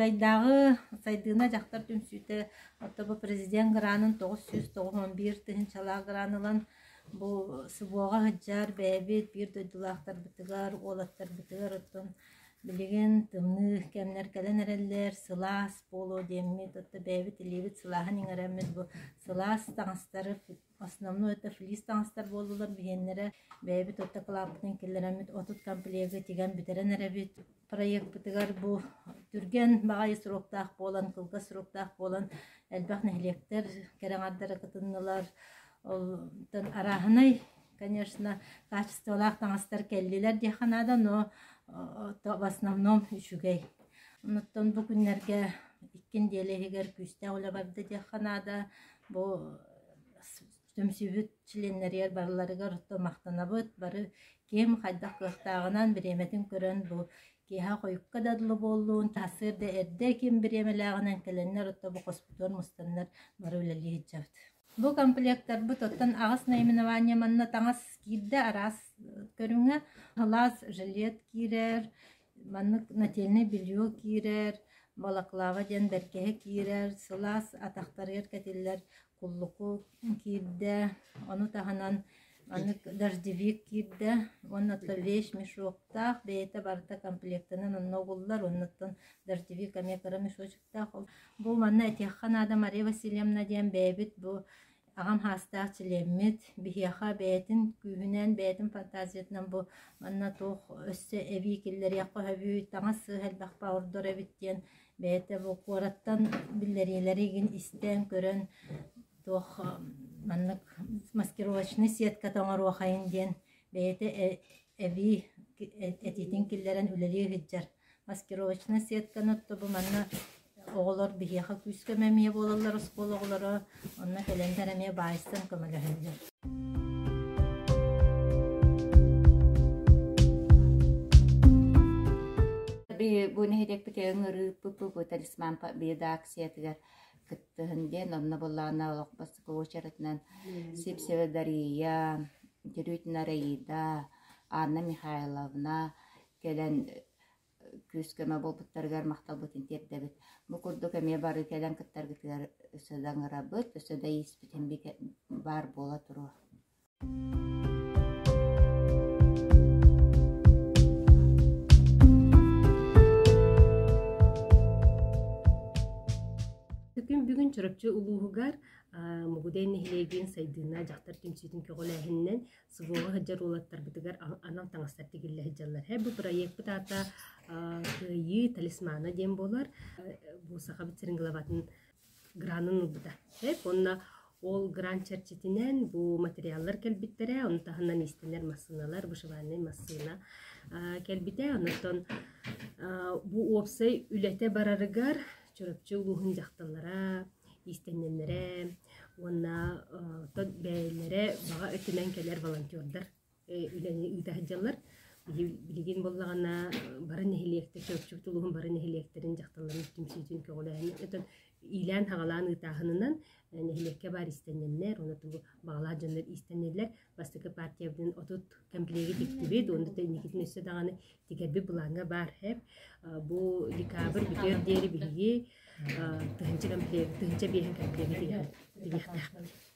Мугудайдааҕы Сайдыына дьахтар түмсүүтэ оттон бу президент гранын 991 тыһыынчалаах гран ылан бу СВО-ҕа сылдьар бэйэбит биир дойдулаахтарбытыгар, уолаттарбытыгар оттон билигин тымныы кэмнэр кэлэн эрэллэр, сылаас буолуо диэммит, оттон бэйэбит илиибит сылааһын иҥэрэммит бу сылаас таҥастары основной это флис таҥастар буоллулар биһиэннэрэ бэйэбит отто кылааппытын киллэрэммит 30 комплегы тигэн бүтэрэн эрэбит проекпытыгар бу түргэн баҕайы сроктаах буолан кылгас сроктаах буолан элбэх нэһилиэктэр кэрэ аҥардара кытыннылар ол арааһынай конечно качестволаах таҥастар кэллилэр диэххэ наада но в основном үчүгэй онуттан бу күннэргэ икки нэдиэлэ иһигэр күүстээх үлэ барда диэххэ наада бу түмсүүбүт чилиэннэригэр барыларыгар махтанабыт. Бары ким хайдах кыахтааҕынан бириэмэтин көрөн бу киэһэ хойукка да дылы буоллун, сарсыарда эрдэ ким бириэмэлээҕинэн кэлэннэр отто бу хоспутугар мустаннар бары үлэлии сылдьабыт. Бу комплектарбыт оттон аҕыс наименование манна таҥас киирдэ араас көрүҥэ. Сылаас жилет киирэр, маннык нательнай белье киирэр, балаклава диэн бэргэһэ киирэр, сылаас атахтарыгар кэтиллэр куллуку киирдэ, ону таһынан маннык дождевик киирдэ уонна вещь мешоктаах бэйэтэ барыта комплектынан онно угуллар оннуттан дождевик эмиэ кыра мешочектаах. Бу манна этиэххэ наада Мария Васильевна диэн бэйэбит бу аҕам хаастаах чилиэммит биһиэхэ бэйэтин күүһүнэн, бэйэтин фантазиятынан бу манна туох өссө эбии киллэриэххэ сөбүй, таҥас сыыһа элбэхпэ ордор эбит диэн бэйэтэ бу куораттан биллэриилэри игин истэн көрөн туох маннык маскировочный сетката оҥоруохайын диэн бэйэтэ эбии этиитин киллэрэн үлэлии сылдьар. Маскировочнай сетканы бу манна оҕолор биһиэхэ күүс-көмө эмиэ буолаллар оскуола оҕолоро онно кэлэннэр эмиэ баайсан көмөлөһөллөр. Бу нэһилиэкпитигэр ыҥырыыппыт талисман победа акциятыгар кыттыһын диэн онно былаана олох бастакы уочаратынан Сипсева Дария, Терютина Раида, Анна Михайловна кэлэн күүс-көмө буолбуттарыгар махталбытын тиэрдэбит. Бу курдук эмиэ бары кэлэн кыттаргытыгар өссө да ыҥырабыт, өссө да ииспитин баар буола туруо. Күн бүгүн Чурапчы улууһугар Мугудай нэһилиэгин Сайдыына дьахтар түмсүүтүн көҕүлээһининэн СВО-ҕа сылдьар уолаттарбытыгар анал таҥастар тигиллэ сылдьаллар. Бу проекпыт аата Кыайыы талисмана диэн буолар. Бу Сахабыт сирин главатын гранын ылбыта. Уонна ол грант чэрчитинэн бу материаллар кэлбиттэрэ, ону таһынан иистэнэр массыыналар, вышивальнай массыына кэлбитэ. Онтон бу уопсай үлэтэ барарыгар Чурапчы улууһун дьахталлара, иистэнньэннэрэ уонна бэйэлэрэ баҕа өттүнэн кэлэр волонтердар үлэни ыыта сылдьаллар. Билигин буоллаҕына бары нэһилиэктэр, Чурапчыбыт улууһун бары нэһилиэктэрин дьахталларын түмсүүтүн көҕүлээһин отон иилээн-хаҕалаан ыытааһынынан нэһилиэккэ баар иистэнньэннэр уонна тугу баҕалаах дьоннор иистэннилэр. Бастакы партиябытын 30 комплеги тиктибит уонна инникитин өссө даҕаны тигэрбит былааҥҥа баар һэп. Бу декабрь бүтүөр диэри биһиги тыһыынча комплект, тыһыынча биэһин комплеги тигиэхтээхпит.